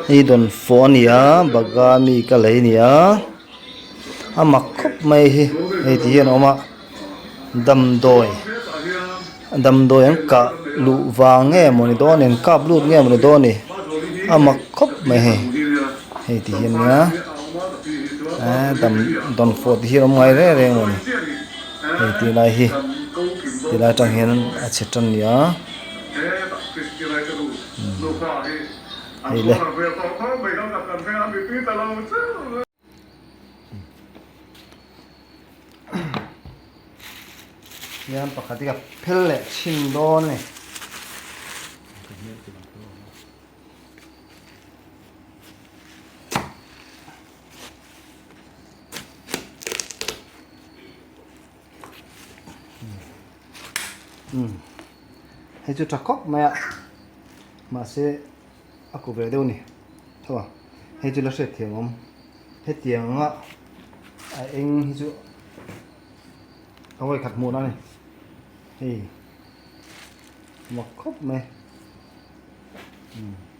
Hei dawnfawh a ni a bagha mi ka lei a ni a a mak khawp mai hi hei ti hian a awm a damdawi damdawi an kah luh vang nge mawni dawn ni an kap lut nge mawni dawn ni a mak khawp mai hei hei ti hian nia eee dam dawnfawh ti hian a awm ngai reng reng mawni hei ti lai hi ti lai atang hian a chhe tan a ni a. Hei le. Hian pakhat hi ka phel leh chhin dawn a ni. Umm hei chu tha khawp mai a mahse a ku ve deuh a ni tho a hei chu la hriat thiam awm hetiang anga a eng hi chu ka vawi khat hmuhna a ni hei mak khawp mai umm.